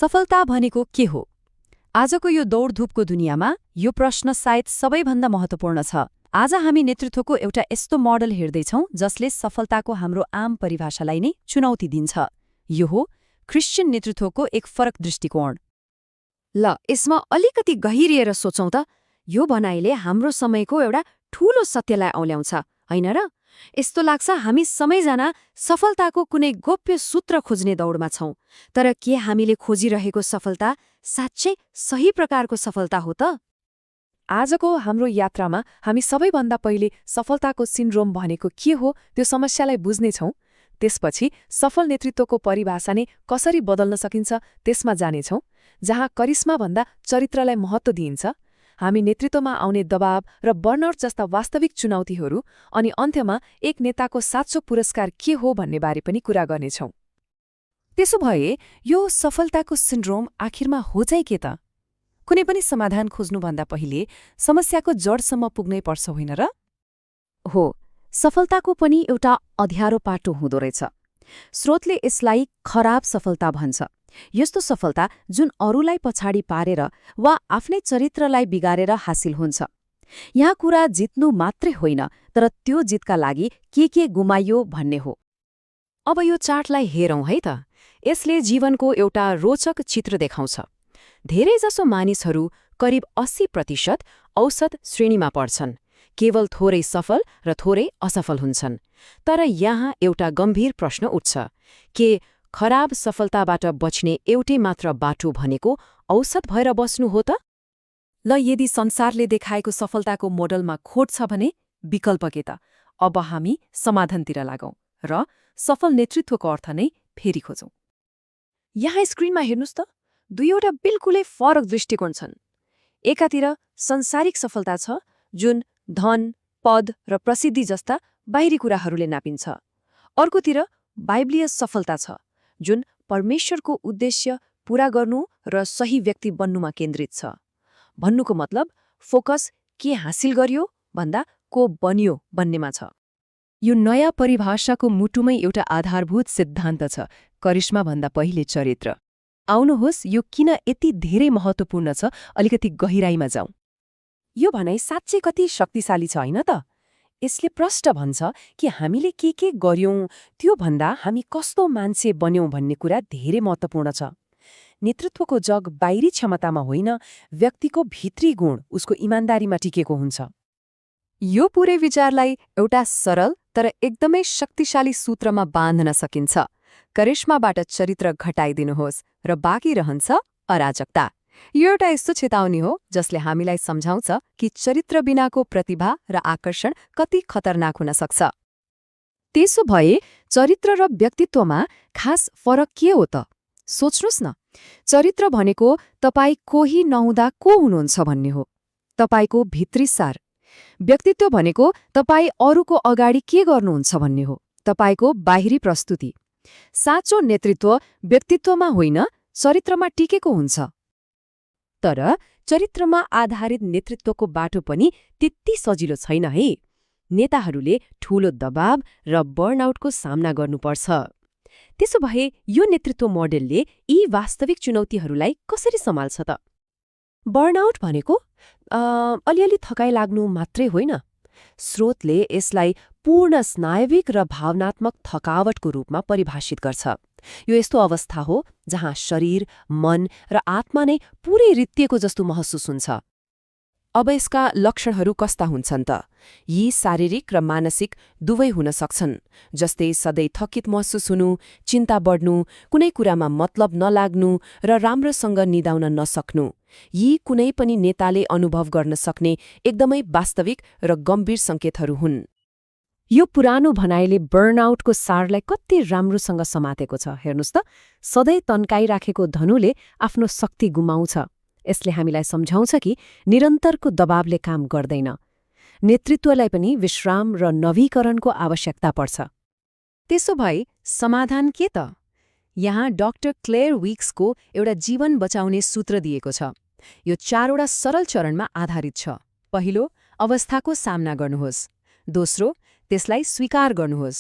सफलता भनेको के हो? आजको यो दौडधुपको दुनियाँमा यो प्रश्न सायद सबैभन्दा महत्त्वपूर्ण छ। आज हामी नेतृत्वको एउटा यस्तो मोडल हेर्दैछौँ जसले सफलताको हाम्रो आम परिभाषालाई नै चुनौती दिन्छ। यो हो ख्रिश्चियन नेतृत्वको एक फरक दृष्टिकोण। ल यसमा अलिकति गहिरिएर सोचौँ त। यो भनाइले हाम्रो समयको एउटा ठूलो सत्यलाई औल्याउँछ, होइन र? यस्तो लाग्छ हामी सबैजना सफलताको कुनै गोप्य सूत्र खोज्ने दौडमा छौं। तर के हामीले खोजिरहेको सफलता साँच्चै सही प्रकारको सफलता हो त? आजको हाम्रो यात्रामा हामी सबैभन्दा पहिले सफलताको सिन्ड्रोम भनेको के हो त्यो समस्यालाई बुझ्नेछौँ। त्यसपछि सफल नेतृत्वको परिभाषा नै कसरी बदल्न सकिन्छ त्यसमा जानेछौँ, जहाँ करिश्माभन्दा चरित्रलाई महत्त्व दिइन्छ। हामी नेतृत्वमा आउने दबाव र बर्नआउट जस्ता वास्तविक चुनौतीहरू अनि अन्त्यमा एक नेताको साँचो पुरस्कार के हो भन्ने बारे पनि कुरा गर्नेछौँ। त्यसो भए यो सफलताको सिन्ड्रोम आखिरमा हो चाहिँ के त? कुनै पनि समाधान खोज्नुभन्दा पहिले समस्याको जडसम्म पुग्नै पर्छ, होइन र? हो, सफलताको पनि एउटा अँध्यारो पाटो हुँदो रहेछ। स्रोतले यसलाई खराब सफलता भन्छ। यस्तो सफलता जुन अरूलाई पछाडि पारेर वा आफ्नै चरित्रलाई बिगारेर हासिल हुन्छ। यहाँ कुरा जित्नु मात्रै होइन, तर त्यो जितका लागि के गुमाइयो भन्ने हो। अब यो चार्टलाई हेरौँ है त। यसले जीवनको एउटा रोचक चित्र देखाउँछ। धेरैजसो मानिसहरू करिब 80% औसत श्रेणीमा पर्छन्। केवल थोरै सफल र थोरै असफल हुन्छन्। तर यहाँ एउटा गम्भीर प्रश्न उठ्छ, के खराब सफलताबाट बच्ने एउटै मात्र बाटो भनेको औसत भएर बस्नु हो त? ल यदि संसारले देखाएको सफलताको मोडलमा खोट छ भने विकल्प के त? अब हामी समाधानतिर लागौँ र सफल नेतृत्वको अर्थ नै फेरि खोजौँ। यहाँ स्क्रिनमा हेर्नुस् त, दुईवटा बिल्कुलै फरक दृष्टिकोण छन्। एकातिर संसारिक सफलता छ जुन धन, पद र प्रसिद्धि जस्ता बाहिरी कुराहरूले नापिन्छ। अर्कोतिर बाइबलीय सफलता छ जुन परमेश्वरको उद्देश्य पूरा गर्नु र सही व्यक्ति बन्नुमा केन्द्रित छ। भन्नुको मतलब फोकस के हासिल गरियो भन्दा को बनियो भन्नेमा छ। यो नयाँ परिभाषाको मुटुमै एउटा आधारभूत सिद्धान्त छ, करिश्माभन्दा पहिले चरित्र। आउनुहोस् यो किन यति धेरै महत्त्वपूर्ण छ अलिकति गहिराईमा जाउँ। यो भनाइ साँच्चै कति शक्तिशाली छ, होइन त? यसले प्रष्ट भन्छ कि हामीले के गर्यौं त्यो भन्दा हामी कस्तो मान्छे बन्यौं भन्ने कुरा धेरै महत्त्वपूर्ण छ। नेतृत्वको जग बाहिरी क्षमतामा होइन, व्यक्तिको भित्री गुण, उसको इमान्दारीमा टिकेको हुन्छ। यो पुरै विचारलाई एउटा सरल तर एकदमै शक्तिशाली सूत्रमा बाँध्न सकिन्छ। करिश्माबाट चरित्र घटाइदिनुहोस् र बाँकी रहन्छ अराजकता। यो एउटा यस्तो चेतावनी हो जसले हामीलाई सम्झाउँछ कि चरित्र बिनाको प्रतिभा र आकर्षण कति खतरनाक हुन सक्छ। त्यसो भए चरित्र र व्यक्तित्वमा खास फरक के हो त? सोच्नुस् न, चरित्र भनेको तपाईँ कोही नहुँदा को हुनुहुन्छ भन्ने हो, तपाईँको भित्री सार। व्यक्तित्व भनेको तपाईँ अरूको अगाडि के गर्नुहुन्छ भन्ने हो, तपाईँको बाहिरी प्रस्तुति। साँचो नेतृत्व व्यक्तित्वमा होइन, चरित्रमा टिकेको हुन्छ। तर चरित्रमा आधारित नेतृत्वको बाटो पनि त्यति सजिलो छैन है। नेताहरूले ठूलो दबाव र बर्नआउटको सामना गर्नुपर्छ। त्यसो भए यो नेतृत्व मोडेलले यी वास्तविक चुनौतीहरूलाई कसरी सम्हाल्छ त? बर्नआउट भनेको अलिअलि थकाइ लाग्नु मात्रै होइन। स्रोतले यसलाई पूर्ण स्नायविक र भावनात्मक थकावटको रूपमा परिभाषित गर्छ। यो यस्तो अवस्था हो जहाँ शरीर, मन र आत्मा नै पूरै रित्तिएको जस्तो महसुस हुन्छ। अब यसका लक्षणहरू कस्ता हुन्छन् त? यी शारीरिक र मानसिक दुवै हुन सक्छन्, जस्तै सधैँ थकित महसुस हुनु, चिन्ता बढ्नु, कुनै कुरामा मतलब नलाग्नु र राम्रोसँग निदाउन नसक्नु। यी कुनै पनि नेताले अनुभव गर्न सक्ने एकदमै वास्तविक र गम्भीर सङ्केतहरू हुन्। यो पुरानो भनाइले बर्नआउटको सारलाई कति राम्रोसँग समातेको छ हेर्नुस् त। सधैँ तन्काइराखेको धनुले आफ्नो शक्ति गुमाउँछ। यसले हामीलाई सम्झाउँछ कि निरन्तरको दबावले काम गर्दैन। नेतृत्वलाई पनि विश्राम र नवीकरणको आवश्यकता पर्छ। त्यसो भए समाधान के त? यहाँ डाक्टर क्लेयर विक्सको एउटा जीवन बचाउने सूत्र दिएको छ। यो 4वटा सरल चरणमा आधारित छ। पहिलो, अवस्थाको सामना गर्नुहोस्। दोस्रो, त्यसलाई स्वीकार गर्नुहोस्।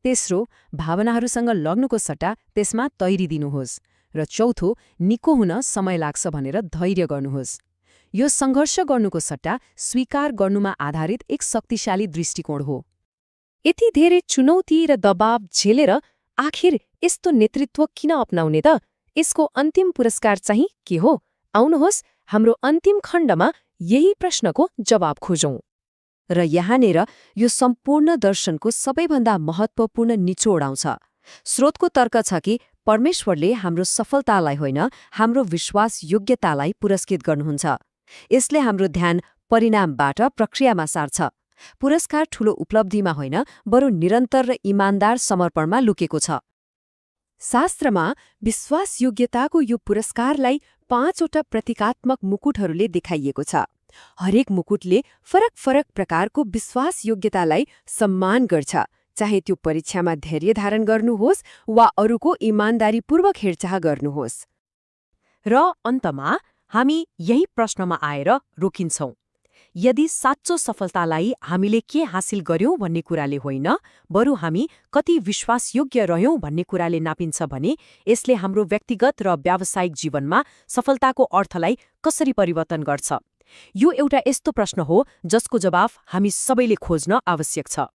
तेस्रो, भावनाहरूसँग लग्नुको सट्टा त्यसमा तैरिदिनुहोस्। र चौथो, निको हुन समय लाग्छ भनेर धैर्य गर्नुहोस्। यो सङ्घर्ष गर्नुको सट्टा स्वीकार गर्नुमा आधारित एक शक्तिशाली दृष्टिकोण हो। यति धेरै चुनौती र दबाव झेलेर आखिर यस्तो नेतृत्व किन अपनाउने त? यसको अन्तिम पुरस्कार चाहिँ के हो? आउनुहोस् हाम्रो अन्तिम खण्डमा यही प्रश्नको जवाब खोजौं। र यहाँनिर यो सम्पूर्ण दर्शनको सबैभन्दा महत्त्वपूर्ण निचोड आउँछ। स्रोतको तर्क छ कि परमेश्वरले हाम्रो सफलतालाई होइन, हाम्रो विश्वास योग्यतालाई पुरस्कृत गर्नुहुन्छ। यसले हाम्रो ध्यान परिणामबाट प्रक्रियामा सार्छ। पुरस्कार ठूलो उपलब्धिमा होइन, बरु निरन्तर र इमान्दार समर्पणमा लुकेको छ। शास्त्रमा विश्वास योग्यताको यो पुरस्कारलाई 5वटा प्रतीकात्मक मुकुटहरूले देखाइएको छ। हरेक मुकुटले फरक फरक प्रकारको विश्वास योग्यतालाई सम्मान गर्छ, चाहे त्यो परीक्षामा धैर्य धारण गर्नुहोस् वा अरूको इमान्दारीपूर्वक हेरचाह गर्नुहोस्। र अन्तमा हामी यही प्रश्नमा आएर रोकिन्छौं। यदि साँचो सफलतालाई हामीले के हासिल गर्यौं भन्ने कुराले होइन, बरु हामी कति विश्वासयोग्य रह्यौं भन्ने कुराले नापिन्छ भने यसले हाम्रो व्यक्तिगत र व्यावसायिक जीवनमा सफलताको अर्थलाई कसरी परिवर्तन गर्छ? यो एउटा यस्तो प्रश्न हो जसको जवाफ हामी सबैले खोज्न आवश्यक छ।